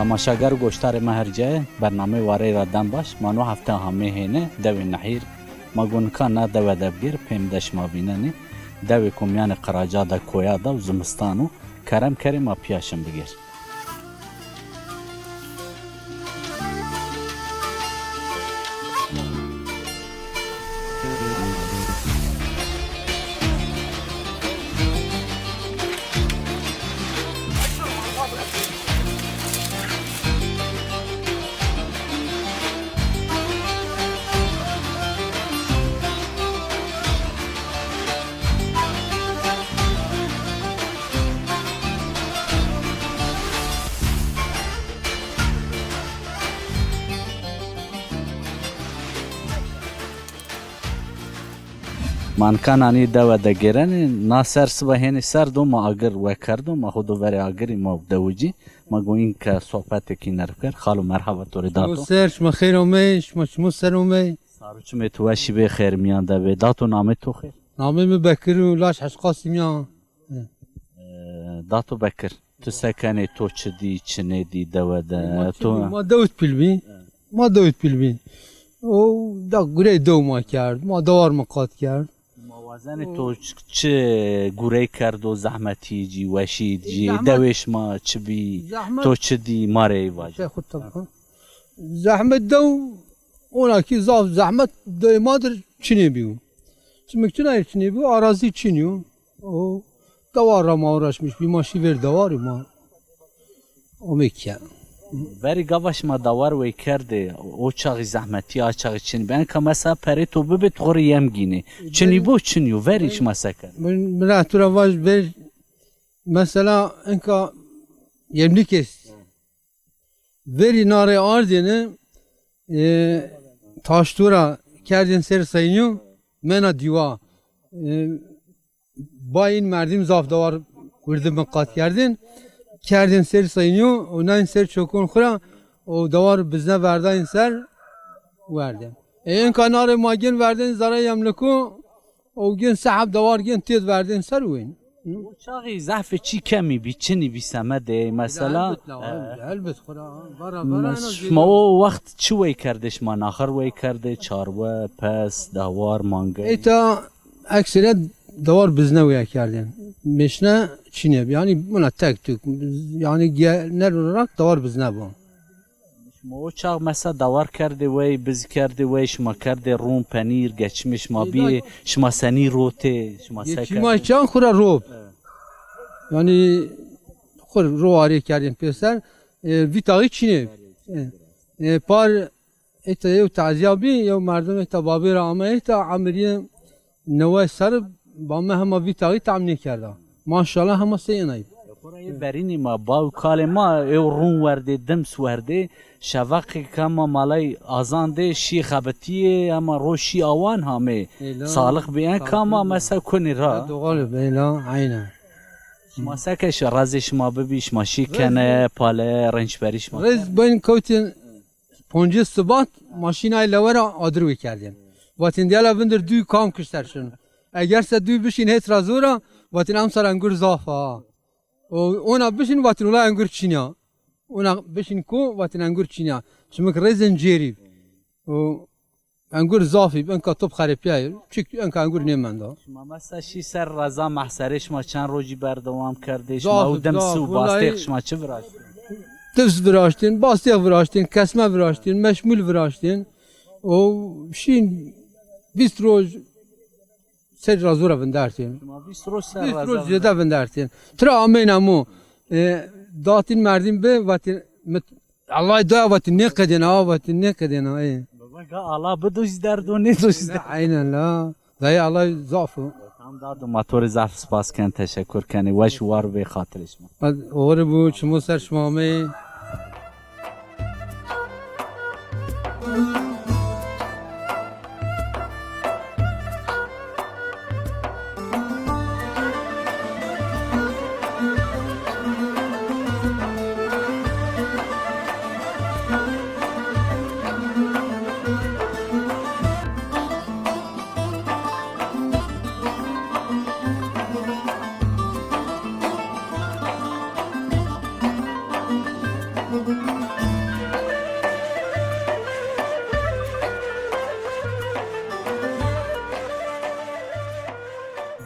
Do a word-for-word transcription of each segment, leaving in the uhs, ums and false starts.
Temaşeger û goşdarê ma her cayê, bernameyê Warey ra dem baş. Ma no hefte hamê hêne dewê Nehîr. Ma go nika na dewe de bigêr, pêmde şima vînenê. Dewêko mîyanê qiraca de, koya de û zimistan o. Kerem kerê ma pîya şin bigêr. Ma nika nanî dewe de gêrenê, na ser siba hênî serd o, ma agir wekerdo, ma xo do verê agirî ma dewicî, ma go înke sohbetêkî nerv ker. Xalo merheba to rê dato. Şima ser, şima xêr omey, şima çimo ser omey. Sar û çimê to weşî bê, xêr mîyan de bê. Dato namê to xêr? Namê mi Bekir û laş Hecqasî mîyan. E, Dato Bekir, tu se kenê, to çi dî, çi nêdî dewe de? Ma çi dî, ma dewit pîl bî. Ma dewit pîl bî. O da gurey dew ma kerd, ma dewar ma qat kerd. Ma wazenê to ç-, çi gurey kerdo, zehmetî cî, weşî cî, dewê şima çi bî, to çi dî, ma rê ey vaje. Zehmet dew, ona kî zaf zehmet dewê ma dir çinê bîyo. Çimik çinayê çinê bîyo, arazî çinîyo. O dewar ra ma uğraşmış bî, ma şî ver dewar û ma omê kîye. Verî gava şima dewar wey kerdê, o çaxî zehmetî, a çaxî çin bî. Enka mesela perê to bibê, tu xo rê yem gînê. Çinî bo, çinî yo. Verî şima se kerdê? Min, min ra tu ra vaj ver, mesela enka yemlîk est. Verî na rê ardêne, e, taşto ra kerdên ser seynîyo, mena dîwa. E, bayîn merdim zaf dewar wirdi mi qat kerdên, kerdên ser seynîyo û nayên ser çokon xwu ra û dewar bizne verdayên ser werdên. E, enka na rê ma gên verdên zereyê yemliko, o gên seheb dewar gên têd verdên ser wên. O çaxî zehfê çî kemî bî, çinî bî semedê, mesela. Elbet la, e, elbet xwura, vera, vera, mes-, şima o wext çi wey kerdê, şima naxir wey kerdê, çarwe, pes, dewar, mangey? Êta eksere dewar bizne wey kerdên. Mêşne çinê bî. Yanî buna tek tük. Yanî genel olarak dewar bizne bo. Şima o çax mesela dewar kerdê wey, biz kerdê wey, şima kerdê rûn, penîr, geçimê şima bîyê, şima senî rotê, şima se kerdê? Geçîma çan xwu ra rob. Yanî xwu ro arê kerdên pêser, e, vî taxî çinê. E, e, par êta yew tazîya bî, yew merdim êta babê ra ame êta, emirîye neway serr, ba mi hema vî taxî tam nêkerda. Maşallah hema sey enay. Xora yê berînî ma, ba û kalê ma, ew rûn werdê, dims werdê, şeveqê kema malay azan dê, şî xebitîyê, hema ro şî awan hamê. Salix bî, en kama mesa kunî ra. Doğal beyla, aynen. Şima se ke şi, rezê şima bibî, şima şî kene, pale, rençberî şima. Rêz ben kewtên poncê Sibat ma şîn ay lewe ra adir wê kerdên. Vatên diyala vindir dûy kam kişter şin. Eger se dûy bişîn hêt ra zor a, vatên emsar engur zaf a. O, ona bişîn vatên ula engur çîn a. Ona bişîn ko vatên engur çîn a. Çimik rêzên cêrî. O, engur zafî, enka top xerepîyayê. Çik enka engur nêmenda. Şima mesa şî ser reza mehserê, şima çend rojî berdewam kerdê? Şima û dims û bastêx şima çi viraştê? Dips viraştên, bastêx viraştên, kesme viraştên, meşmûl viraştên. O şîn vîst roj ser ra zora vindertên. Şima vîst roj ser ra zora vindertên. Vîst roj zêde vindertên. Tira ameyna mo, e, datîn merdîn bi, vatîn, mi, Allah daya vatîn, nêqedêna, a vatîn, nêqedêna, e. Baba, ga Allah bido jî derd o, nêdo jî derd. Aynen la. Dayê Allah zaf o. Tam dado, ma to rê zaf spas ken, teşekur kenê. Weş û war bê, xatirê şima. Oxir bû, çimo ser şima ameyê.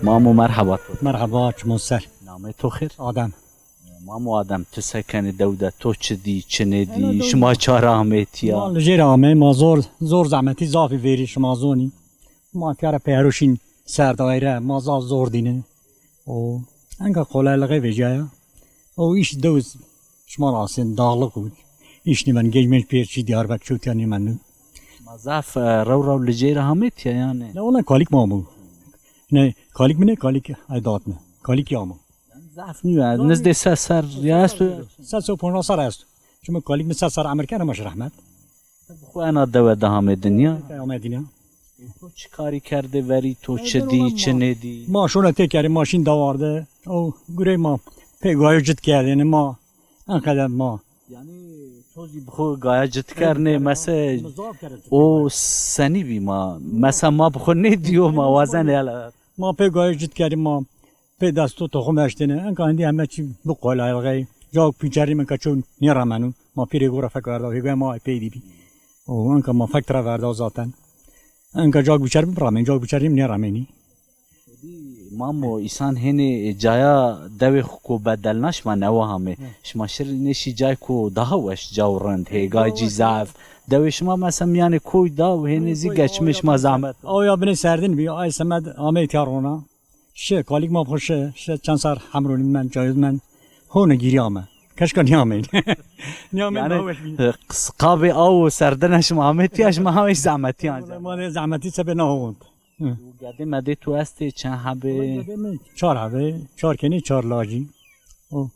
Mamo, merheba to. Merheba, çimo ser. Namê to xêr? Adem. Mamo Adem, ti se kenê dew de, to çi dî, çi nêdî, şima çara amê tîya? Ma li jêr amê, ma zor, zor zehmetî zafî verî, şima zonî. Ma fiyara peyero şîn ser daîre, ma zaf zor dîne. O, enka kolaylığı vecaya. O iş dew şima ra asên dağlık û iş nîmen, genç menç pêr çî Diyarbek çewtiya nîmen. Ma zaf, e, rew rew li ceyra hamêtiya yani. Ne, ona kalik ma bu. Ne, kalik mi ne, kalik ay dağıtma. Kalik ya mı? Zaf nîyo, nizdê se ser ya esto. Se ser ponca ser esto. Çima kalik mi se ser emir kene, ma şi rehmet. Xo ena dewe de hamê dinya. Hamê dinya. To çi karî kerdê verî, to çi dî, çi nêdî? Ma şona têkerê, ma şîn dewar de. O gurey ma pê gayo cit kerdêne ma. Enqede ma. Yanî to zî bi xo gaya cit kernê, mese o senî bî ma. Mese ma bi xo nêdîyo, ma wazenê hele. Ma pê gayo cit kerdê ma. Pê desto toxum eştêne. Enka hindî heme çî bi kolaylığı. Cawk pîçerî min ka çew nêrameno. Ma pîrê gora fek verda. Hêgoya ma peydî bî. O enka ma fek tira verda zaten. Enka cawk pîçer bi ramên, cawk pîçerî min nêramênî. Mamo, îsan hênê caya dewê xo ko bedelna, şima newe hamê. Şima şirî nêşî cay ko daha weş, caw rind, hêgay cî zaf. Dewê şima mesela mîyanê koy da û hênê zî geçimê şima zehmet. Aw ya binê serdin bî, ay semed amey tîya rona. Şi, kalik ma bi xo şi, şi çend ser hemronî men, cayod men. Hone gîrî ame. Keşka nîyameyî. Nîyameyî daha weş bî. E, qis-, qabê aw û serdene şima amêtiya, şima hamey zehmetî anca. Ma de zehmetî sebê na hond. Hı. Û gedê medê to estê çend hebê? Gedê mi çar hebê, çar kenî, çar lajî. O,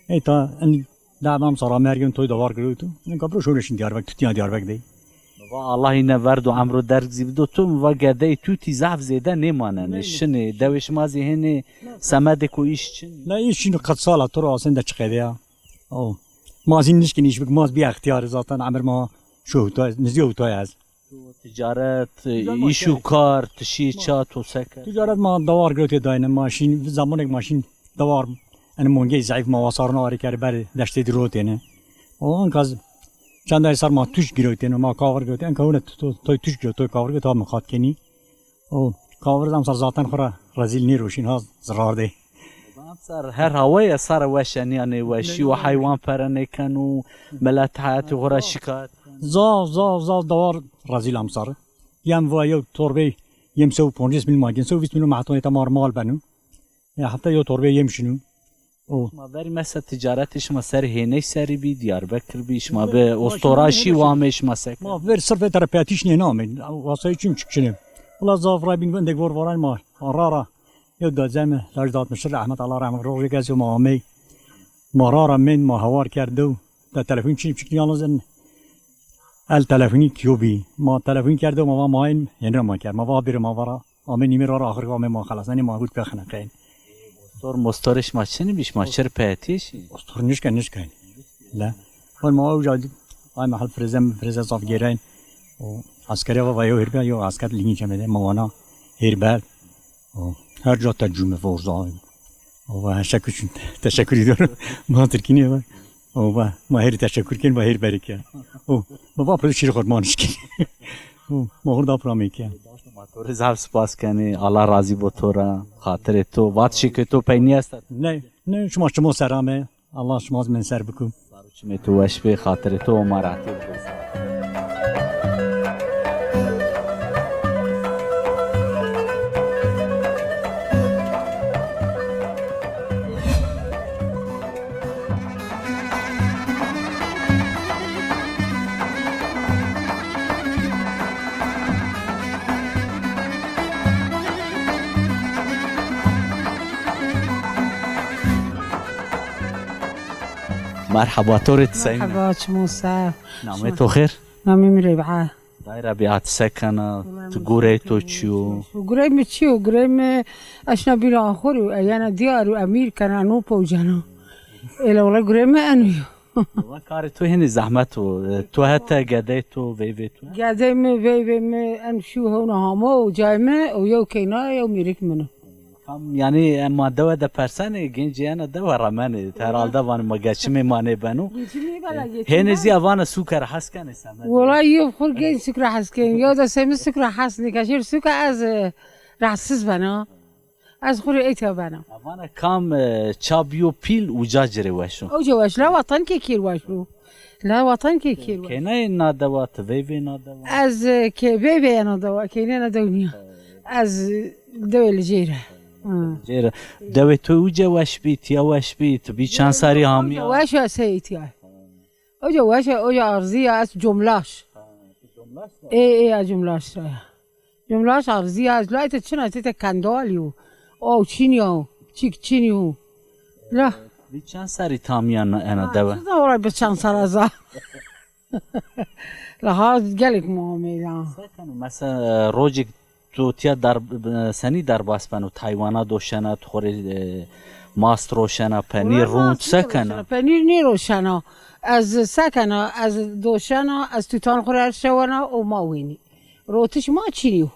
ey ta en Dema emsal ra mergên toy dewar girewto. Enka biro şoreşin Diyarbek, tutîya Diyarbek dey. Mi va Allah îne verdo emro derg zî bido to, mi va gedeyê tutî zaf zêde nêmanenê. Nê. Şinê, dewê şima zî hênê semedêko îş çin. Ne îş çin, qet sala to ra asên de çi qede ya. O. Ma zî nişkin îş bik, ma zî bî extiyarî zaten, emir ma şu hutay, nizdî hutay ez. Ticaret, îş û kar, ti şî ça, to se ke? Ticaret ma dewar girotê dayne, ma şîn, zamonek ma şîn dewar, enê mongey zayıf ma wasarno arê kerdê, berê deştê dî rotêne. O enka z-, çend ay ser ma tuş girotêne, ma kavir girotê, enka hune to-, toy tuş girot, toy kavir girot, ha miqat kenî. O kavir zam ser zaten xo ra rezîl nêroşîn, ha zirar dey. Ser her hawaya sare weş e, nîya nêweşî û heywan pere nêkeno, milet heyatê xo ra şikayet keno. Zaf, zaf, zaf dewar rezîl emsar. Yem va yew torbey yem sew poncês mil ma gên, sew vîst mil ma hetonê te mar mal beno. Ya hefte yew torbey yem şino. O. Ma verî mese ticaretê şima ser hêney serî bî, Diyarbekir bî, şima bi ostora şî û amê şima se ke? Ma ver sirf ê terepetiş nê namê. Wasayê çim çik çinê. Wela zaf ray bîn vindek vor varan ma. Ra ra. Yew dazeme, laj datmişir, rehmet, Allah rehmet, rojêk ez ma amey. Ma ra ra mend, ma hawar kerd dew. Da telefon çin çik yalnız en el telefonî kiyo bî. Ma telefon kerd dew, ma va ma in, hênre ma kerd. Ma va bir ma va ra. Amê nîmê ra ra axir amê ma xelas. Enê ma hut pexine qeyn. Ostor mostorê şima çin bî, şima çir peyetî şî? Ostor nişken nişken. Le. Hol ma uca ay mahal freze, freze zaf gêreyn. O askeriya va va yew hêrber, yew asker lîngî çemede ma wana hêrber. O her ca te cûme forza. O va teşekkür için, teşekkür ediyorum. Ma Tirkî nîye va. O va ma hêrî teşekkür ken, va hêr berike. O ma va pir şîr xormanış ken. O ma hurda pramê ke. Ma to rê zaf spas kenê. Allah razî bo to ra. Xatirê to. Vat şî ke to peynî esta. Ne, ne, şima çimo serame. Allah şima zî min ser biku. Sar û çimê to weş bê, xatirê to û ma rehetî bikir. Merheba, to rê ti seyî ne? Merheba, çimo ser. Namê to xêr? Namê mi Rêbîa. Day Rêbîa, ti se kena? Ti gurey to çi yo? Gurey mi çi yo? Gurey mi eşna bîra axur û eyena diyar û emîr kena no powcena. Êla wela gurey mi eno yo. Wela karê to hênî zehmet o. E, to hete gedey to, veyvê to? Gedey mi, veyvê mi, en şu hewna hamo û cay mi û yew keyna, yew mêrik min o. Kam, yanî, e, ma dewe de persenê, gencê ena dewe remenê. Herhalde vanê ma geçimê ma nêbeno. Geçimê bela, geçimê. Hênê zî ya vana sûke ra hes kenê semedê. Wela yew xur genc sûke ra hes kenê. Yew de semî sûke ra hes nêkenê. Şêr sûke ez, e, rahatsiz bena. Ez xwu rê êtya bena. Vana kam, e, ça bîyo pîl uca ci rê weş o? Uca weş, la watan kê kêr weş bo. La watan kê kêr weş. Kênayê na dewa, ti veyvê na dewa? Ez, e, ke veyvê na dewa, kênê na dew nîya. Ez, e, dewê Licêr e. Ha. Cêr. Dewê to uca weş bî, tiya weş bî, ti bî çend serî hamîya? Weş e, sey tiya. Oca weş e, oca arzî ya, ez Comlaş. Ha, tu Comlaş da? Ê, ê, ez Comlaş da ya. Comlaş arzî ya, ez layte çina, tete kendalî yo. Aw çin ya, çik çin yo. La. Bi çend serî tamîya ena dewe? Çi zaman bi çend serî za? La ha gelek ma ameyda. Se keno, mesela, rocik tu tiya dar-, senî derbas beno? Taywana doşena, tu xo rê, e, mast roşena, penîr rûn, se kena? Penîr nêroşena. Ez se kena, ez doşena, ez tutan xo rê erşewena û ma wînî. Rotiş ma çinî yo.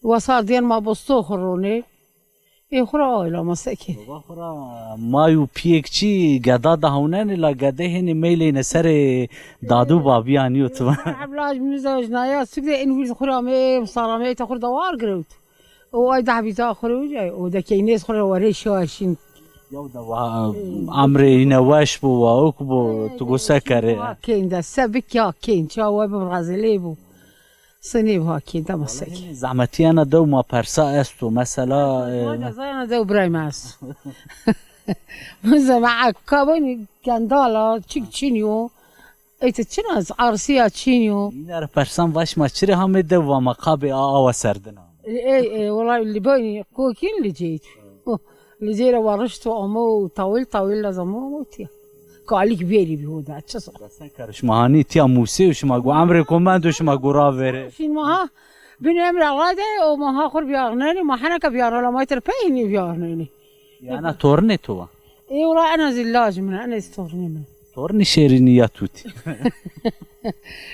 Wesardîyen ma bosto xo ronê. Ê xo ra ayla ma se kê. Baba xo ra may û pîyêk çî geda de hawnenê la gedê hênî meyleyne serê dadû babîyan yo tu. Evlaj mizajna ya sik de en wîrd xo ra me, saramê te xo ra dawar girewt. O ay dahbîza xo rê ucay, o de keynês xo rê werê şaşîn. Yaw de wa, emrê îne weş bo, wa ok bo, tu go se kerê? Keyn de, se bik ya keyn, ça we bi rezelê bo. Sinê bi ha keyn de ma se kê. Zehmetî ena dew ma persa esto, mesela, e, ma cezayena dew birayme esto. Mesela, kabonî kendala, çik çin yo. Ey ti çin az, arsîya çin yo. Îne ra persan vaş ma çi rê hamê dew, va ma qabê a awa serdina. Ey, ey, wela Libonî, kokîn Licêr. Licêr ra warişto amo, tawil tawil lazim amo tiya. Kalîk bêrî bî hoda, çi so. Sen karış ma hanî tiya musê û şima gu emrê ko mendo şima gu ravêrê. Şîn ma ha, bin emrê Allah de, o ma ha xur biyarnenî, ma heneka biyarnenî, ma ter peynî biyarnenî. Yana tornê to wa? Ê wela ena zî laj min, ena zî tornê min. Tornî şêrînî ya tutî.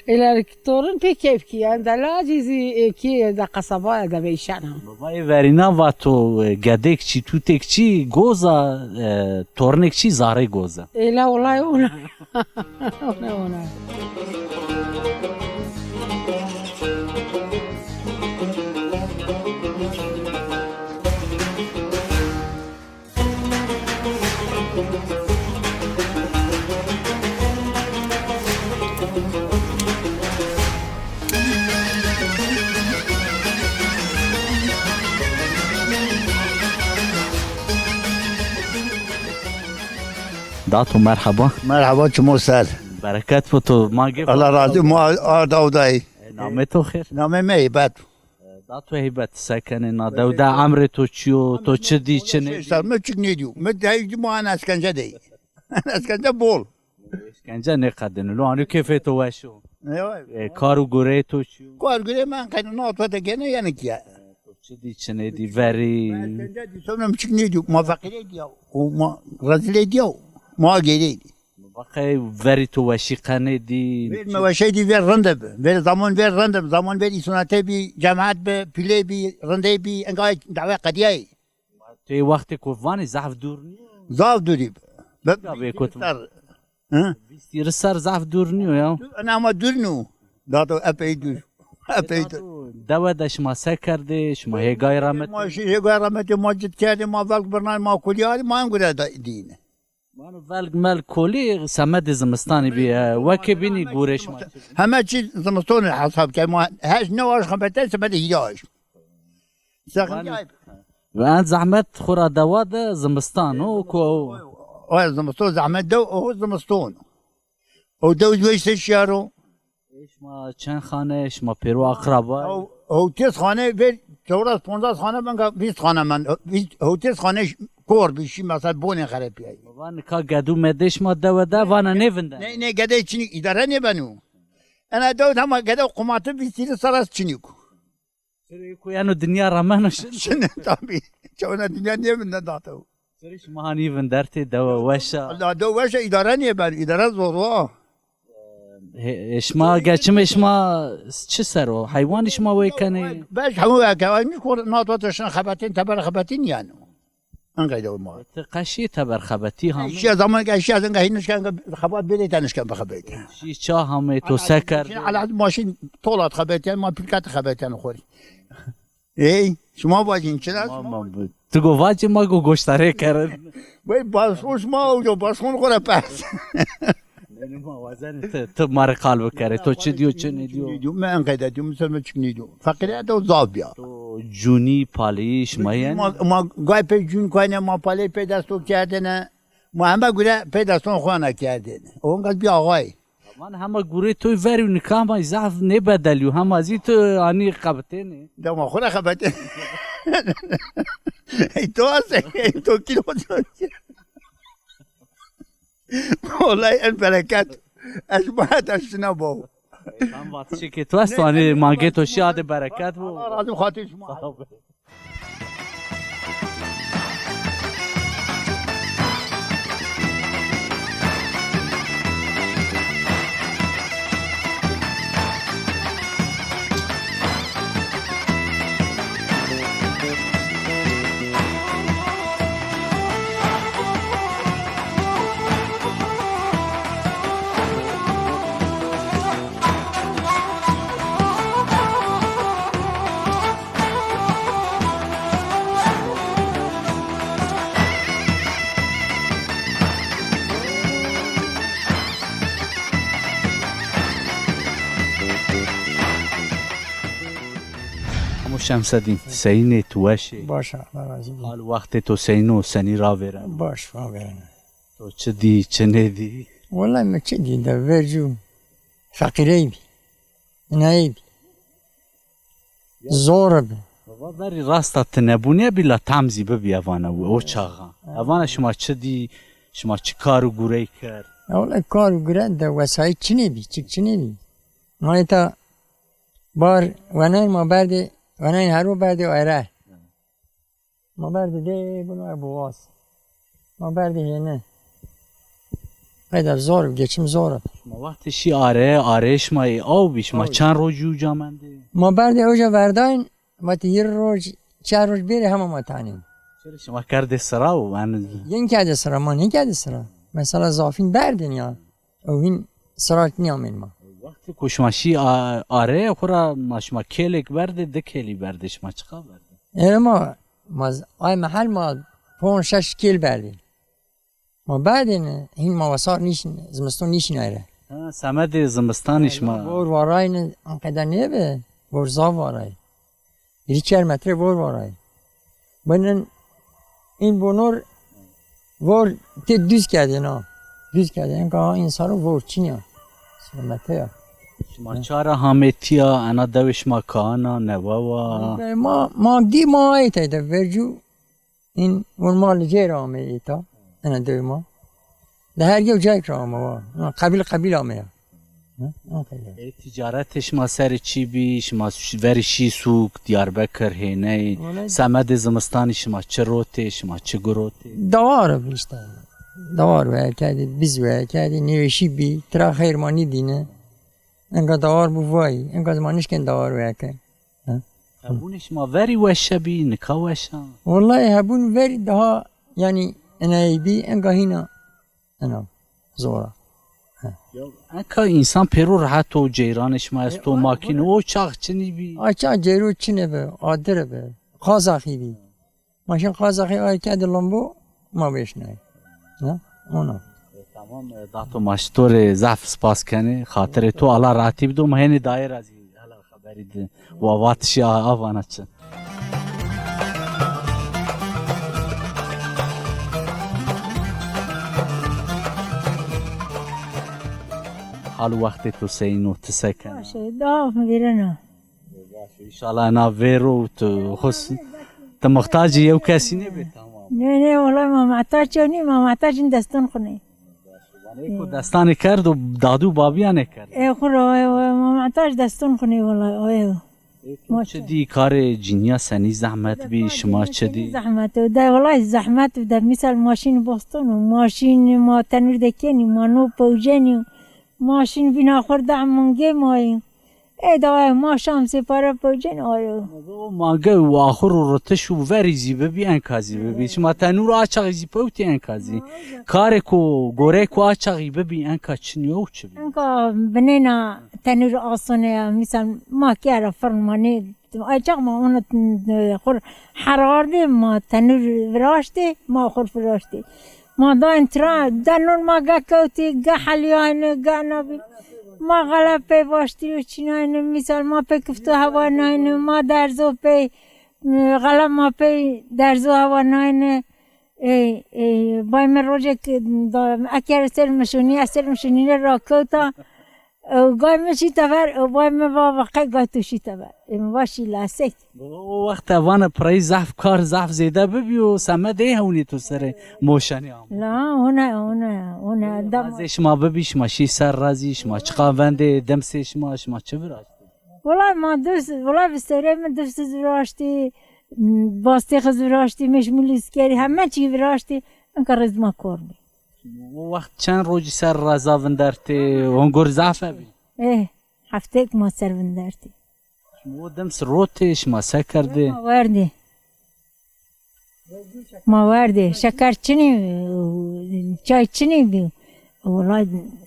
Êler torn pê keyf kî, yan de lacî zî, ê, kî de qesabaya de veyşena. Baba ê verîna vato, e, gedêk çî, tutêk çî goza, e, tornêk çî zarê goza. Êla wela ona. Ona, ona. Dato merheba. Merheba, çimo ser. Bereket bo to, ma gê. Allah razî, ma arda odayî. E, namê to xêr? Namê me Hêbet. Dato Hêbet, se kenê na dew de, emrê to çi yo, to çi dî, çi nêdî? Ser mi çik nêdîyo. Mi dey dî ma en eskence dey. En eskence bol. Eskence nêqedêno. Lo anî kêfê to weş o. E, kar û gureyê to çi yo? Kar gureyê mi en qeyna na to de gene yanî kîye. To çi dî, çi nêdî, verî? Eskence dî, sonra mi çik nêdîyo. Ma feqîrê dî ya. O ma rezilê dî ya. Ma gêrê dî. Baqey verî to weşî qenê dî? Ver mi weşey dî, ver rinde bi. Ver zaman ver rinde bi. Zaman ver îsonete bî, cemaet bi, pîlê bî, rindey bî, enga dawe qediyayî. Tê wextê ko vanê zaf dûr nîyo? Zaf dûrî bi. Be-, ya bê kot. Ser. Hı? Bîst hîris ser zaf dûr nîyo ya. Ena ama dûr nîyo. Dato epey dûr. Epey dûr. Dewe de şima se kerdê, şima hêgay remetê? Ma şî hêgay remetê, ma cit kerdê, ma velg birnay, ma kulî arî, ma en gure de dîne. Vano velg melg kolî semedê zimistanî bîye. Wekê bînî gurê şima. Heme çî zimistonê hesab kerd. Ma heşt new aşm xebetên, semedê hîrê aşm. Seqîn. Ve en zehmet xura dewa de zimistan o ku o. O zimiston zehmet de o zimiston. O dew weş se şiyaro. Şima çend xane, şima pêro aqraba? Hew-, hewtês xane ver, çewres poncas xane benga, vîst xane mend. Vîst, hewtês xane ş-, kor bî, şî mesela bonê xerepîyayî. Baba nika gedû medê şima dewe de, vana nêvinde? Nê, nê, gedey çinî îdare nêbeno. Ena dew hema gede qumate vîst hîris serr ez çinî ku. Sirê ku yeno dinya remeno şin. Şin tabî. Çewna dinya nêvinde dato. Sirê şima hanî vindertê dewe weş a. Allah dew weş a, îdare nêbeno, îdare zor wa. He, şima geçimê şima çi ser o? Heywanî şima wey kenê? Beş hemû wey kenê. Ay mi kor nat vat şin xebetîn, teber xebetîn yanî. En qeyde o ma. Ti qeşî teber xebetî ha? Şiya zaman ke şiya zenga hîn nişken xebat bêlê te nişken bixebetî. Şî ça hamê to se kerd? Ala maşîn tolat xebetî, ma pîlkat xebetî xorî. Ey. Şima vacîn çira? Ma, ma, tu go vacî, ma go goştarê kerin. Vay, basxon şima uco, basxon xo ra pers. Nê, nê, ma wazenê ti, ti ma rê qal bikerê. To çi dîyo, çi nêdîyo? Nêdîyo, mi enqede dîyo, mi ser mi çik nêdîyo. Feqîrîye de zaf bîya. To cûnî, paleyî şima yenê? Ma, ma gay pey cûn kayne, ma paleyî pey desto kerdêne. Ma heme gure pey deston xo na kerdêne. O enqas bî axay. Aman hema gurê to verî û nika ma zaf nêbedelîyo. Hema zî to anî xebitênê. De ma xo ra xebitênê. Ey to ase, ey to kîlo. Wellahî en bereket. Ez ma heta şina bo. Tam vatişê ke to esto, hanî mangê to şî, adê bereket bo. Allah razî, xatir şima. Sağ ol. Hemo Şemsedîn, seyîn ê, tu weş ê? Baş, Allah razî bo. Hal û wextê to seyîn o, senî ravêreno? Baş, ravêreno. To çi dî, çi nêdî? Wellahî mi çi dî de vercû feqîrey bî. Inayî bî. Zor bi. Baba, verî rasta ti nebûnê bî, la tam zî bibî evana o çaxa. Evana şima çi dî, şima çi kar û gurey kerd? Ya wele kar û gure de wesayît çinê bî, çik çinê bî. Ma îta bar wenayn ma berdê, wenayn hero berdê ere. Ma berdê dê, bunu e boğaz. Ma berdê hêni. Qeyder zor, geçim zor. Ma wextê şî areye, areyê şima ê aw bî, şima çend rojî uca mendê? Ma berdê uca verdayn, ma ti yir roj, çar roj bêrê hema ma tanîn. Çira şima kerdê sira û en... Yin kerdê sira, ma nêkerdê sira. Mesela zafîn berdên ya. Ew hîn sira nîyamên ma. Wextê ku şima şî a-, areye xwu ra, ma şima kêlêk berdê, di kêlî berdê, şima çiqa berdê? Ê ma, ma z-, ay mehel ma ponc şeş kêl berdê. Ma berdêne, hîn ma wesar nîşin, zimiston nîşin ayre. Ha, semedê zimistanî şima. Vor varayne, anqede nêbi, vor zaf varay. Hîrî çar metre vor varay. Binin în bonor vor tê duz kerdêna. Duz kerdêna. Enka în saro vor çin ya. Selamet ya. Şima ça ra hamê tîya, ena dewê şima kaana, newe wa? Ma, ma dî ma ayê teyde vercû. În, von ma li cêr ame îta, ena dewê ma. Di her yew cayek ra ame wa. Qebîl qebîl ame ya. Hı? Ê, ticaretê şima serê çî bî, şima ş-, verî şî sûk, Diyarbekir, hêney, semedê zimistanî şima çi rotê, şima çi gurotê? Dawar bi îşte. Dawar weye kerdî, biz weye kerdî, nêweşî bî, tira xeyr ma nîdîne. Enka dawar bû vay, enka ma nişkên dawar weye ke. Ha? Hebûnê şima verî weşe bî, nika weş a? Wellahî hebûn verî daha, yanî, enayî bî, enka hîna, ena, zor a. Ha. Ya, enka însan pêro rehet o, ceyranê şima esto, makîne, o çax çinî bî? A çax ceyro çinê bi, adir bi, qazaxî bî. Ma şin qazaxî ay kerdî limbo, ma vêşnayî. Ha? Ona. E, tamam, e, dato, ma ji to rê zaf spas kenê. Xatirê to, Allah rahatî bido, ma hênî dayê ra zî hela xeberî di. Wa vatişî a, a vana çi? Hal û wextê to seyîn o, ti se kenê? Baş e, daha vêrena. Baş, înşallah ena vêro tu xus, ti muhtacî yew kesî nêbê, tamam. Nê, nê, wellay ma muhtac yew nî, ma muhtac in deston xwu nê. Vanê ku destanê kerdo, dadû babîya nêkerd. Ê xwu ra, ê, ê, ma muhtac deston xwu nê, wellay, o, ê. Ê, tu çi dî, karê cinîya senî zehmet bî, şima çi dî? Zehmet o, de wellay zehmet o, de mîsal ma şîn boston o, ma şîn ma tenûr de kenî, ma no pewcenî, ma şîn vîna xwu ra da mungê ma yî. Ê dawayê ma şam sê pare pewcên ayo. O mange û axur û ritiş û verî zî bibî, enka zî bibî. Şima tenûr a çaxî zî pewtî, enka zî. Karê ku, goreyê ku a çaxî bibî, enka çinî yo, çi bî? Enka binêna tenûr asone ya. Mîsal ma kî era firn ma nê Ay çax ma ona, e, xur her ardî, ma tenur viraştî, ma xur viraştî. Ma dayên tira, de non ma ge kewtî, ge helîyayne, ge nabî. Ma xele pey vaştî û çînayne, mîsal ma pey kifto hewanayne, ma derzo pey, e, xele ma pey derzo hewanayne. Ey, ey, bay mi rojêk da, eker ser mişonî, ez ser mişonî ra kewta. Ew gay mi şî tever, ew bay mi va, va qey gay tu şî tever. Ê mi va şî lesek. O, o wext vana pirayî zaf kar, zaf zêde bibî û semedê hewnî tu serê moşanî ama. La, ona, ona, ona, dama. Wazê şima bibî, şima şî ser ra zî, şima çiqa vendê, demsê şima, şima çi viraştî? Wela ma dust, wela vistewrê mi dust viraştî, bastêx viraştî, meşmûl kerî, heme çî viraştî, inka rêz ma kor bî. O wext çend rocî ser reza vindertê, hongor zaf bî? Eh, hefteyek ma ser vindertî. O dems rotê, şima se kerdê? Ma werdî. Ma werdî. Şeker çinî, çay çinî bî. Wela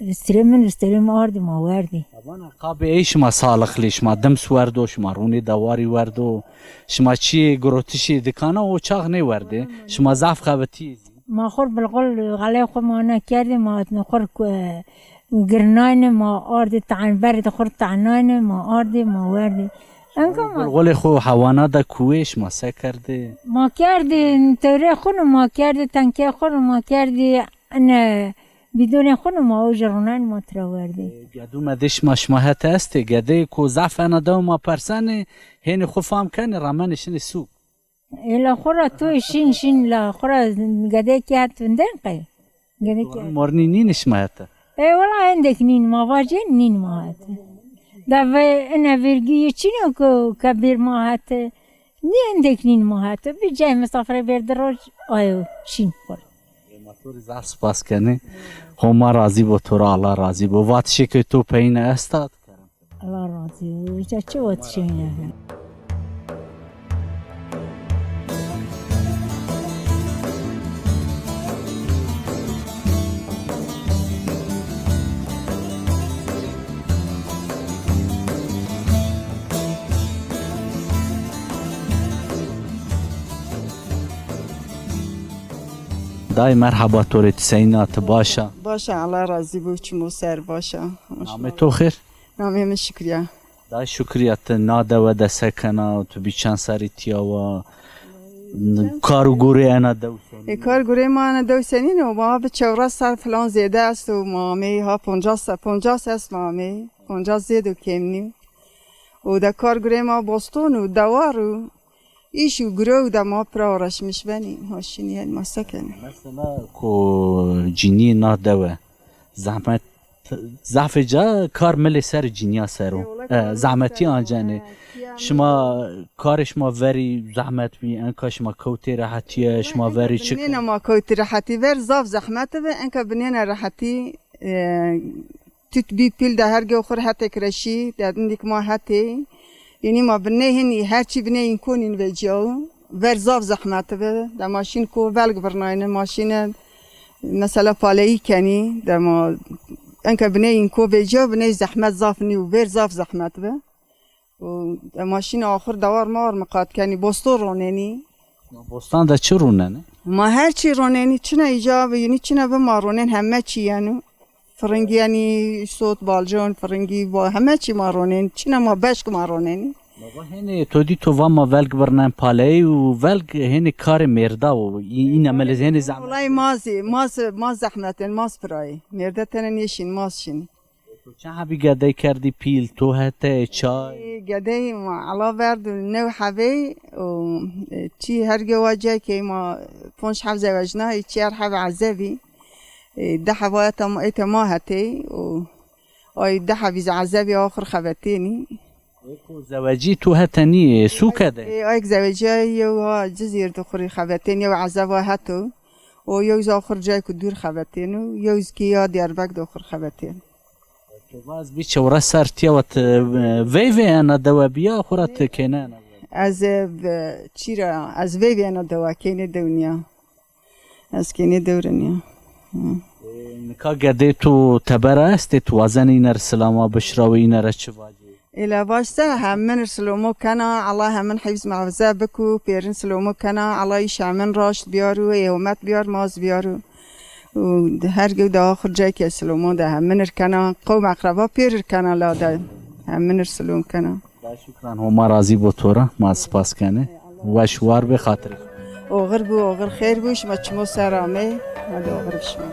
vistewrê min, vistewrê min ardî ma werdî. Vana qabê ey şima sağlıklı, şima dems werdo, şima rûnê dewarî werdo, şima çiyê girotişê dikana o çax nêwerdê. Şima zaf xebitîyê zî. Ma xur bilxul xelê xwu ma ne kerdî, ma xur ku-, girnayne, ma ardî tan-, berê de xur tanayne, ma ardî, ma werdî. Enka ma bilxulê xwu hewana de kuwê, şima se kerdê? Ma kerdî tewrê xwu nû, ma kerdî tenkê xwu nû, ma kerdî ine bîdonê xwu nû, ma o jî rûnayne, ma tira werdî. Gedû medê şima, şima hete estê? Gedeyê ku zaf ena dew ma persenê, hênî xwu fam kenê, ramenê şinê sûk. Ê la xora to şîn şîn la xora gedekî het vinden qey. Gedekî het. Mornî nîn şima hete? E, wela endek nîn ma vajên nîn ma hete. Da ve ene vergî çin o ku kebir ma hete. Nî endek nîn ma hete. Bir cay misafire verdi roj ayo şîn xora. Ma to rê zaf spas kenê. Homa razî bo, to ra Allah razî bo. Vatişê ke to peyîne esta? Allah razî bo. Îca çi vatişê mi ya? Dayê merheba to rê, ti seyîn a, ti baş a? Baş a, Allah razî bo, çimo ser, baş a. Namê to xêr? Namê mi Şukriya. Dayê Şukriya, ti na dewe de se kena? Tu bî çend serrî tîya wa? Kar û gurê ena dew senî? E, kar gurê ma ena dew senîn o, ma bi çewres serr filan zêde esto, ma ameyî ha poncas se-, poncas est ma ameyî, poncas zêd û kêm nîyo. Û de kar gurê ma boston û dewar û îş û girew de ma pira uğraşmiş benî, ma şinî yenî, ma se kenî. Mesela ku cinîyê na dewe zehmet, zafê ca kar milê ser cinîya ser o. E, wela kar zehmetî ser o, ancenê. E, şima, karê şima verî zehmet bî, enka şima kewtê rehetîye, şima verî çi kerd? Binêna ma kewtî rehetî, ver zaf zehmet bi, enka binêna rehetî, e, Tut bî pîl de hergê xwu rê hetêk reşî, de dindîk ma hetê. Yanî ma biney hinî, her çî biney înko nîn vecîyaw. Ver zaf zehmet bi. De ma şîn ko velg birnayne, ma şîne mesela paleyî kenî. De ma enke biney înko vecîya, biney zehmet zaf nîyo, ver zaf zehmet bi. Û, e, ma şîne axur dewar mawar miqat kenî, bosto ronenî. Ma bostan de çi ronenê? Ma her çî ronenî, çina îca bi, yanî çina bi ma ronen, heme çî yeno. Firingî yenî, îsot, balcon, firingî, ba-, heme çî ma ronen. Çina ma beşk ma ronenî. Baba, hênî to dî to va ma velg birnen paleyî û velg hênî karê mêrda o. Î-, îne melez hênî zehmet. Wellahî ma zî, ma zî, ma zehmetên, ma zî pirayî. Mêrde tene nêşîn, ma zî şîn. To çend hebî gedey kerdî pîl, to hete, çay? Ê, gedey ma ela verdo new hebey û, e, çî hergê wa cay key ma ponc heb zewecnayî, çîyer heb ezebî. E, di heba eta ma, ete ma hetey û ay di hebî zî ezebî axir xebetênî. Eko zewecî to hete nî, e, sûke de? E, ayk zewecîyayî yew ha Cizîr de xurî xebetên, yew ezeba heto. O yew zî axir cayku dûr xebetêno, yew zî kî ya Diyarbek de xur xebetên. To va ez bî çewres ser tîya wa, ti, e, veyvê ena dewe bîya, xura ti kêne ena dewe? Ez, e, çî ra, ez veyvê ena dewe, kênê dew nîya. Ez kênê dew ra nîya. Hı. E, nika gedê to teber a estê, ti wazenê îne ra silama bişirawê, îne ra çi vacê? Êla vaj se, hemin ir silomo kena, Allah hemin hifz muhafaza biku, pêrin silomo kena, Allah îş hemin raşt biyar û hêomet biyar, maz biyar û, û her ge daha xurcay ke silomo de hemin ir kena, qewm eqreba pêr ir kena la de hemin ir silom kena. Şukran, Homa razî bo to ra, ma spas kenê. Weş war be xatirê. Oxir bû, oxir xêr bû, şima çimo ser amê. Hadi oxir bi şima.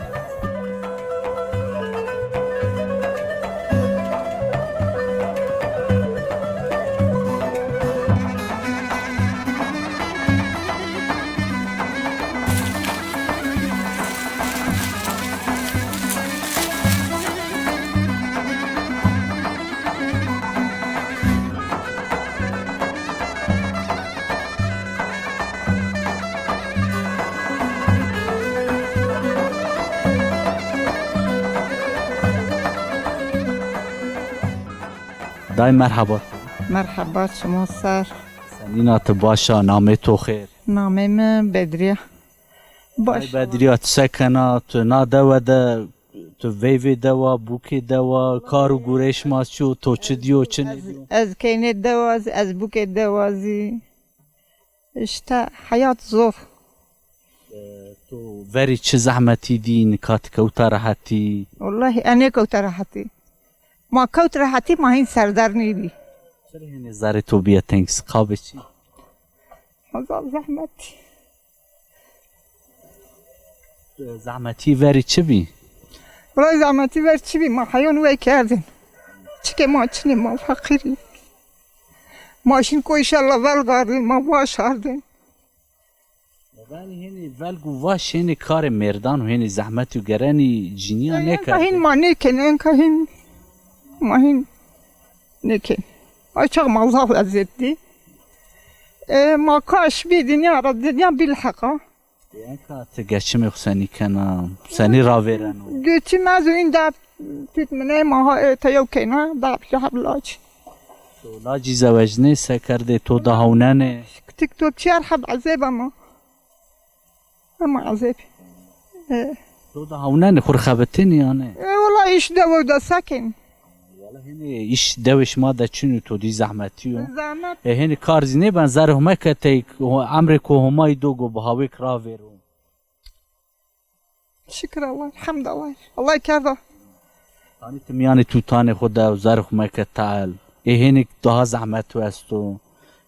Day merheba. Merheba, çimo ser. Senîna, ti baş a, namê to xêr? Namê mi Bedriye. Baş. Ay Bedriye, ti se kena, tu na dewe de, tu veyvê dewa, bûkê dewa, kar û gureyê şima çi yo, to çi dîyo, çi nêdîyo? Ez keynê dewa zî, ez bûkê dewa zî. Îşte heyat zor. E, to verî çi zehmetî dî, nika ti kewta rehetî? Wellahî ez nêkewta rehetî. Ma kewt rehetî, ma hîn serdar nêbî. Çirê hênî zerê to bîye teng, siqabê çi? Ma zaf zehmetî. Zehmetî verî çi bî? Wellay zehmetî ver çi bî? Ma heyon wey kerdin. Çike ma çinê, ma feqîrî. Ma şin koyşa lavel gardin, ma vaş ardin. Benî hênî velg û vaş hênî karê mêrdan û hênî zehmet û gerenî cinîya nêkerdê. Enka hîn ma nêkên, enka hîn ma hîn nêkên. Ay çax ma zaf eziyet dî. E, ma kaş bî dinya ra, dinya bilheqa. Enka ti geçimê xo senî kena, senî ravêreno? Geçim ez û în dep tut minê, ma ha ê te yew keyna, dep ya heb lac. To lacî zewecnê, se kerdê, to da hewnenê? Tik to çiyar heb ezêb ama. Ama ezêb. E. To da hewnenê, xwu rê xebitênî yanî? E, wela îş dewe de se kên. Wela hênî îş dewê şima de çin o, to dî zehmetî yo. Zehmet. E, hênî kar zî nêben, zerê Homa ke tey, emrê ko Homayî do go bi hawêk ravêro. Şikir Allah, elhamdulillah. Allah kerda. Hanî ti mîyanê tutanê xwu de zerê xwu meke tehl. Ê hênî daha zehmet esto.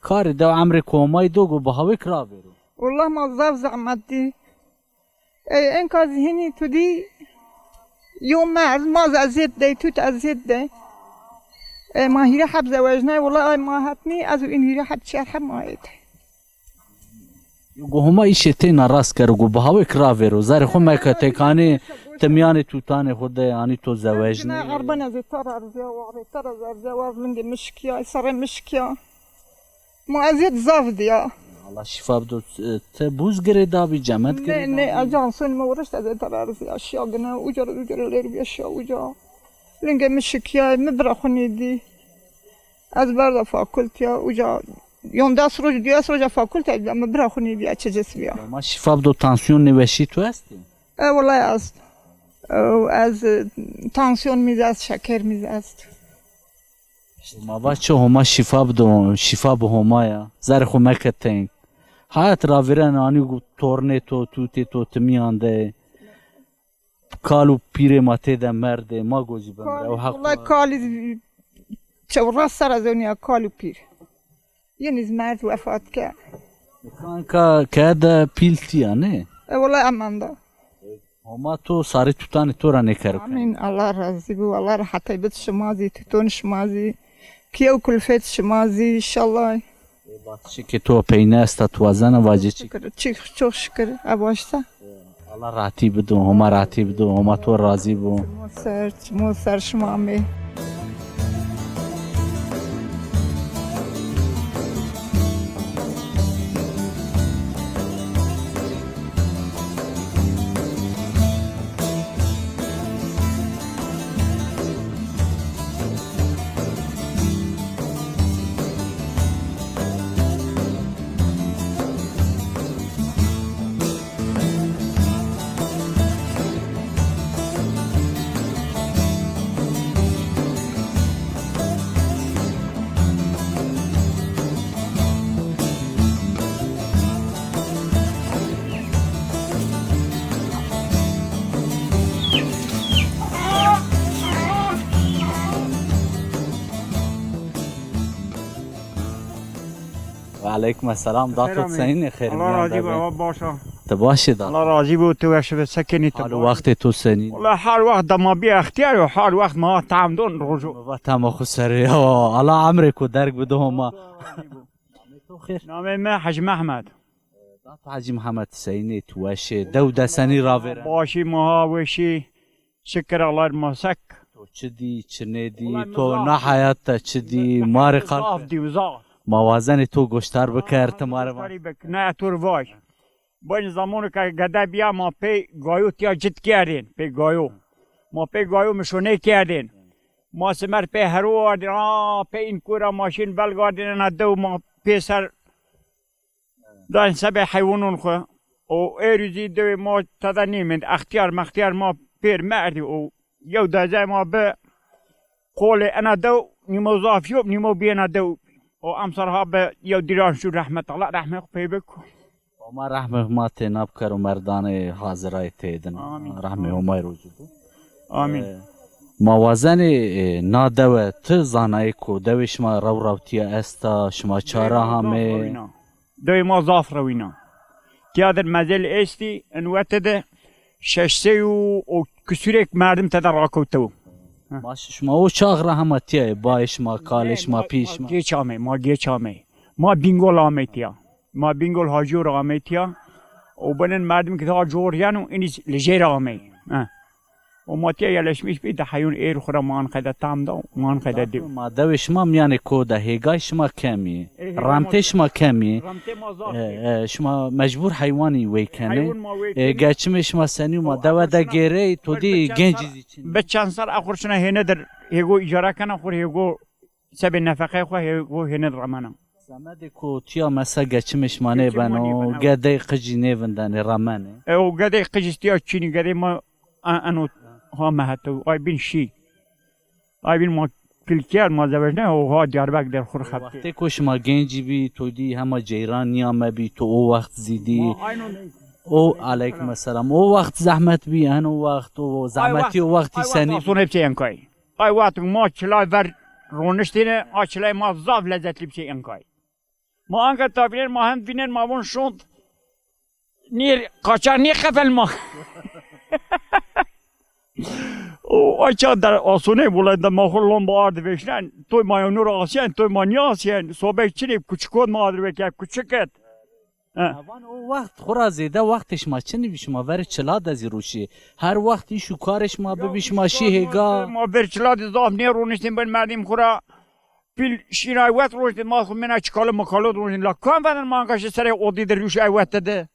Karê dew emrê ko Homayî do go bi hawêk ravêro. Wallah ma zaf zehmet dî. Ey, enka zî hînî tu dî yo merd, ma zî eziyet dey, tut eziyet dey. Ey, ma hîrê heb zewecnay, wela ay ma hetnî, ez û în hîrê heb, çiyar heb ma êtey. Go Homa îşê teyna rast kero, go bi hawêk ravêro. Zerê xwu meke tey, kanî ti mîyanê tutanê xwu de, hanî to zewecnê. Erban ez ê ta ra erzîya, war ê ta ra erzîya, war lingê mi şikîya, serê mi şikîya. Ma eziyet zaf dîya. Allah şîfa bido. Ti buz girê dabî, cemed girê dabî? Nê, nê, ez tansîyonê mi wirişt, ez ê tera rizîya, şîya gine, uca ra, uca ra lêr bîya, şîya uca. Lingê mi şikîya, mi bira xwu nêdî. Ez berda fakulteya, uca yondes roj, duyes roja fakulte, mi bira xwu nêdîya, çi cis bîya. Ma şîfa bido, tansîyon, nêweşî tu estê? E, wela est. E, ez, e, tansîyon mi zî est, şeker mi zî est. Ma va çi, Homa şîfa bido, şîfa bi Homa ya. Zerê xwu meke teng. Hayat ravêreno, anî gu tornê to, tutê to, ti mîyan de. Kal û pîrê ma têde merdê, ma go zî bimre. Ew heq wa. Wela kalî çewres serre ez onîya, kal û pîr. Yenî zî merd wefat ke. Kanka ke de pîl tîya, nê? E, wela emenda. Homa to sarê tutanê to ra nêkero. Amîn. Allah razî bo. Allah rehetey bid şima zî, tuton şima zî. Kîyew kulfet şima zî, înşallah. Vatişê ke to peyne esta, tu wazena vacê çi? Şikir, çi, çok şikir. E, başta. Allah rehetî bido, Homa rehetî bido, Homa to razî bo. Mo ser, mo ser şima amê. Aleykum selam. Dato senîn ê, xêr mîyan de bê. Allah razî bo, ewa baş a. Ti baş ê da? Allah razî bo, ti weş be, se kenî, ti baş ê? Hal û wextê to senîn? Wela hal wext de ma bî extîyar o, hal wext ma tam don rojo. Mi va tema xo serê ya. Allah emrê ko derg bido Homa. Namê mi Hecî Mehmed. Dato Hecî Mehmed, senîn ê, ti weş ê? Dew de senî ravêreno? Başî, ma ha weşî. Şikir Allah, ma sek. To çi dî, çi nêdî? Wela mi zaf. To na heyat de çi dî? Ma rê qal. Zaf dî, zaf. Ma wazenê to goştar biker, ti ma rê va. Goştarî bik, ne to rê vaj. Baynî zamanê ke gede bîya ma pey gayo tîya cit kerdên, pey gayo. Ma pey gayo mişoney kerdên. Ma simer pey hero ardên, a, pey în kora ma şîn velg ardên ena dew ma pêser dayn sebê heywanon xwu. Û êrî zî dewê ma tede nêmend. Extîyar mextîyar ma pêr merdî û yew dezey ma bi qolê ena dew, nîmo zaf yo, nîmo bîyena dew. Û emsal ha bi yew dîran şû rehmet, Allah rehmê xwu pey bik. Homa rehmê ma têna bikero, merdanê hazirayê têdin. Amîn. Rehmê Homay rocî bo. Amîn. E, ma wazenê, e, na dewe ti zanayê ko dewê şima rew rawtîya esta, şima çara hamê? Dewê ma zaf rewîna. Tîya dir mezel estî, in wete de şeş sey û küsûrêk merdim tede rakewtew. Ma ş-, şima o çax ra hema tîya yê, bayê şima, kalê şima, pîyê şima? Geç amey, ma geç amey. Ma Bîngol amey tîya. Ma Bîngol Hacîyo ra amey tîya. O binin merdim ki daha cor yeno, inî li jêr amey. He. O ma tîya yerleşmiş bî, di heyûn êr xwu ra ma anqede tam da, ma anqede dî. Ma dewê şima mîyanê ko de hêgay şima kemî, remtê şima kemî. Remtê ma zaf kemî. E, e, şima mecbur heywanî wey kenê. Heywan ma wey kenê. E, geçimê şima senî yo, ma dewe de gêrey, to dî gencî zî çin. Bi çend ser a xwu şina hêne dir, hêgo îcara kena xwu, hêgo sebê nefeqeyê xwu hêgo hêne remena. Semedê ko tîya mesa geçimê şima nêbeno, gedey qicî nêvindenê, remenê? E, o gedey qicî tîya çinî, gedey ma a-, eno ha meheto, ay bîn şî. Ay bîn ma kilkîyer, ma zewecnay, o ha Diyarbekir der xwu rê xebitê. Wextê ko şima gencî bî, to dî hema ceyran nîyamebî, to o wext zî dî. O, aleykum selam. O wext zehmet bî, eno wext, o zehmetî o wextî senî bî? Ay wext asonê biçê enkay. Ay wext ma çilay ver roniştêne, a çilay ma zaf lezetlî biçê enkay. Ma anka tavînên, ma hem vînên, ma von şond. Nîr qaçax nî qefel ma. O ay ça der asonê, wulay de ma xwu lomba ardi veşnen. Toy ma yonur asyen, toy ma nî asyen. Sobek çinî, kuçikot ma ardi veke, kuçiket. He. Ma van o wext xwu ra zêde wextê şima çinî bî, şima verê çila de zî ruşî. Her wext îş û karê şima bibî, şima şî hêga. Ma ver çila de zaf nêroniştên bin merdim xwu ra. Pîl şînay wet rojtê ma xwu mena çikalo mikalo rojtê. La kam venin ma anka şi serê odî de rûş ay wete de.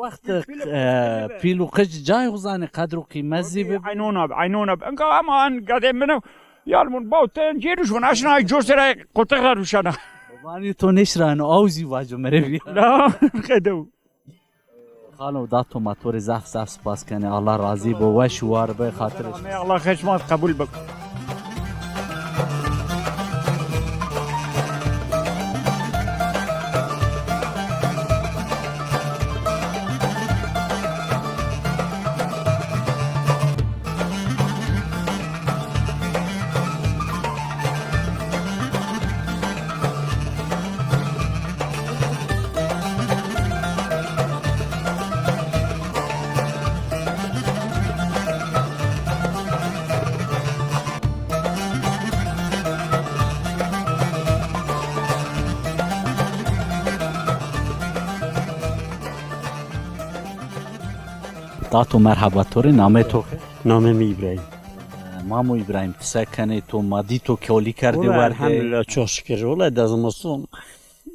Wext, e, pîl û qic cayê xwu zanê, qedr û qîmet zî bi. Eynona bi, eynona bi. Enka ama en gedê min o. Yar mun baw ten cê rûş vun. Aşna ay cor serê qurtix ra rûşana. Vanî to nêşirayno, aw zî vaco merê bîya. La, qedew. Xalo, dato, ma to rê zaf zaf spas kenê. Allah razî bo, weş û war be, xatirê. Amê, Allah xeş ma qebul bik. Dato, merheba to rê, namê to xêr? Namê mi Îbrahîm. E, Mamo Îbrahîm, ti se kenê, to ma dî to kolî kerdê werdê? Wela elhamdulillah, çok şükür. Wela de zimiston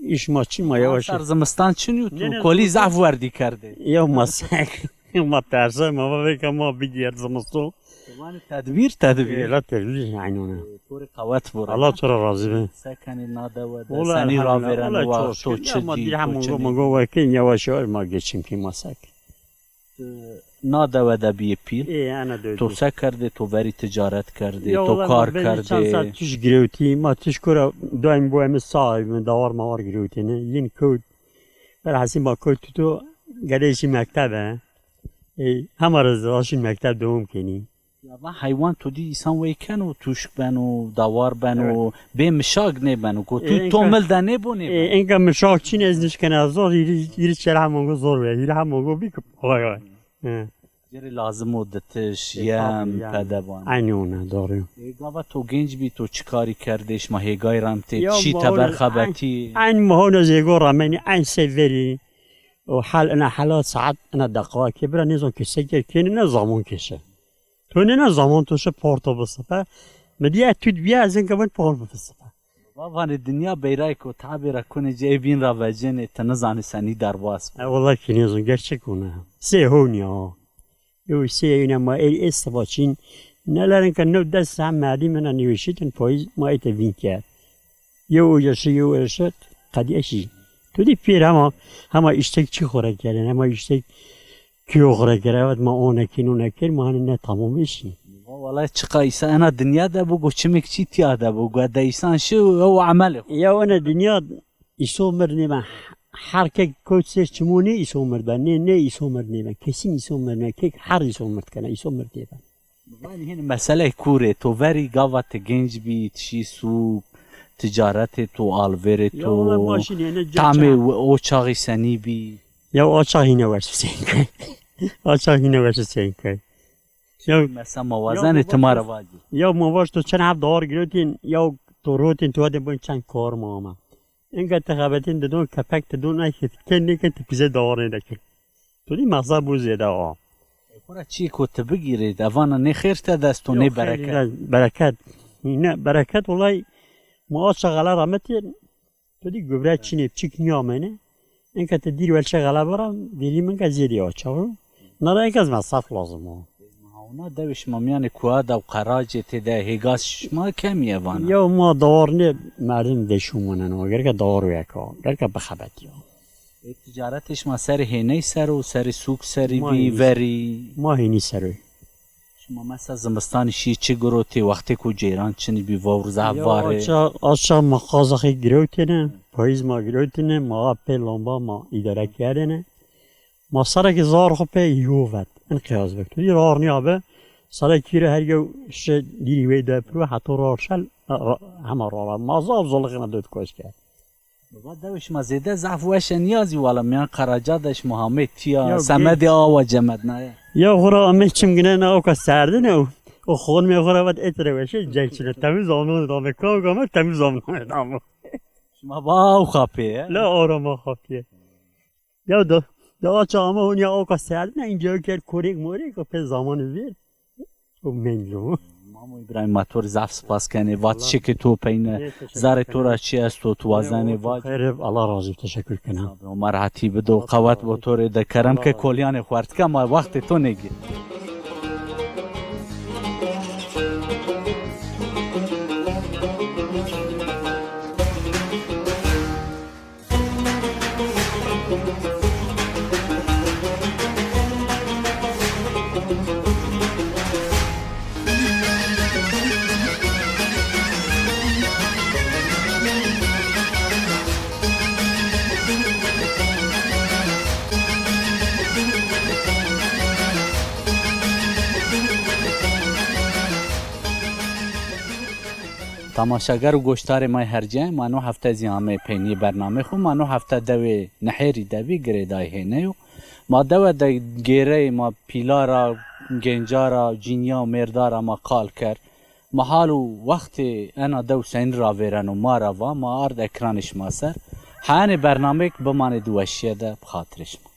îş ma çin, ma yavaş. Ser zimistan çin yo, to kolî zaf werdî kerdê. Ya ma sek, ma terse, ma va vêka ma bigîyer zimiston. Vanê tedbîr, tedbîr. Ela tedbîr, eynone. To rê qewet bo. Allah to ra razî be. Se kenê na dewe de, senî ravêreno wa, to çi dî, to çi nêdî? Ma dî hem go, ma go wekên yavaş yavaş ma geçim kî ma sek. Na dewe de bîyê pîl. Ê, ena dewe. To se kerdê, to verî ticaret kerdê, to kar kerdê? Çend ser tişt girewtî, ma tişt kura daîm bo emi sahibî, dawar mawar girewtêne. Yin kewt, berhasî ma kewt tuto, gedê şî mektebe. Ê, hema rê ziraşî mekteb dewam kenî. Ya va heywan to dî îsan wey keno, tuşk beno, dawar beno, bê mişak nêbeno. Go tu to mil de nêbo nêbeno. Enka mişak çin ez nişkena zor, hîrî, hîrî çera hemongo zor ve, hîrî hemongo bî ki. Vay vay. Hı. Gerê lazim o ditiş, yem, pedevan. Aynı ona, doğru. E, gava to genç bî, to çi karî kerdê, şima hêgay remtê, çî teber xebetî. Aynı mahona zêgo ramenî, aynı severî. O hal ina hela saat ina deqa ke bira nêzon ke se ke kêne ne zaman keşe. To nêna zaman to şi porto bisipe. Mi dîya tut bîya ez enka bin por bisipe. Va vanê dinya beyrayêko tabê ra kunê ci ê bîn ra vecenê, ti nizanê senî derbas. E, wellay kî nêzon, gerçek ona. Sê honî ya. Yo sê yine ma ey ê siba çîn. Neler enka new des saet merdî mina nêweşîtin payîz ma ê te vîn kerd. Yew oca şi, yew oca şi, qedîye şî. Tu dî pêr hema, hema îştek çî xo ra kerdin, hema îştek kîyo xo ra kerdin. Evet, ma o nekên, o nekên, ma hanî ne tamam şî. Wellay çiqa îsa ena dinya de bo, go çimêk çî tîya de bo, go de îsan şi ew emelê xo. Ya ena dinya îso mir nêben, her kek kewt ser çimo nê îso mir ben, nê, nê îso mir nêben, kesin îso mir nê, kek her îso mir kena, îso mir nêben. Vanî hîn meseleyê kûrê, to verî gava ti genc bî, ti şî sûk, ticaretê to, alverê to, tamê o çaxî senî bî? Ya o çax hîne weş seynkay. O çax hîne weş seynkay. Ya mesela ma wazenê ti ma ra vacî. Ya ma vaj to çend heb dawar girotîn, ya to rotîn to de bin çend kar ma ama. Enka ti xebetîn didon kepek ti don ay ke ti ken nêken ti pîze dawar nêdekin. Tu dî mexza bû zêde a. Xora çî ko ti bigîrê, evana nê xêr te dest o, nê bereket. Bereket. Ne, bereket olay ma aça xela rametî, tu dî gubre çinê, çik nîyamene. Enka ti dîr welşe xela bira, vêlî min ke zêdî aça o. Nara enka ez mesaf lazim o. Ona dewê şima mîyanê kuwa de û qeracê tê de hêgas şima kemî evana? Yew ma dawar nê merdim veşû moneno, gereke dawar weka, gereke bixebetîya. Ê ticaretê şima serê hêney ser o, serê sûk serî bî, verî? Ma hênî ser o. Şima mesela zimistanî şî çi girotê, wextêko ceyran çinî bî, vewr zaf var ê? Aça, aça ma qaza xê girewtêne, payîz ma girewtêne, ma pê lamba ma îdare kerdêne. Ma serekê zar xo pê yo vet. In qiyas bik. Tu dî rar nîyabi. Serekî ra her yew şi dîrî wey de piro, heto rar şel, ra-, hema rar. Ma zaf zolixêna dot koç kerd. Baba dewê şima zêde zaf weş e, nîyazî wala mîyan Qeraca de şima hamê tîya, semedê awa cemednaye. Ya xo ra amê çim gine na oka serdine o. O xonimê xo ra vat ê tire weş e, ceng çine. Temiz amno dame, kawga me temiz amno dame. Şima ba aw xapê ye? La ora ma xapîye. Ya da, da aça ama hon ya oka serdine, ince ker korek morek, o pê zamanı ver. O mendo. Mamo İbrahim, ma to rê zaf spas kenê. Vat şikê to peyne. Zarê to ra çi esto, tu wazenê vac. Xeyr, Allah razı olsun, teşekkür kena. Sabrê ma rehetî bido, qewet bo to rê de. Kerem ke kolyanê xo erd ke, ma wextê to nêgî. Temaşeger û goşdarê ma yê hercî, ma no hefte zî amê peynîyê bernameyê xo. Ma no hefte dewê Nihêrî de bî, girêdayê hêne yo. Ma dewe de gêreyê ma pîla ra, gênca ra, cînîya û mêrda ra ma qal kerd. Ma hal û wextê ena dew senî ravêreno ma ra va, ma ard ekranê şima ser. Heyanê bernameyêk bimanê di weşîye de, bi xatirê şima.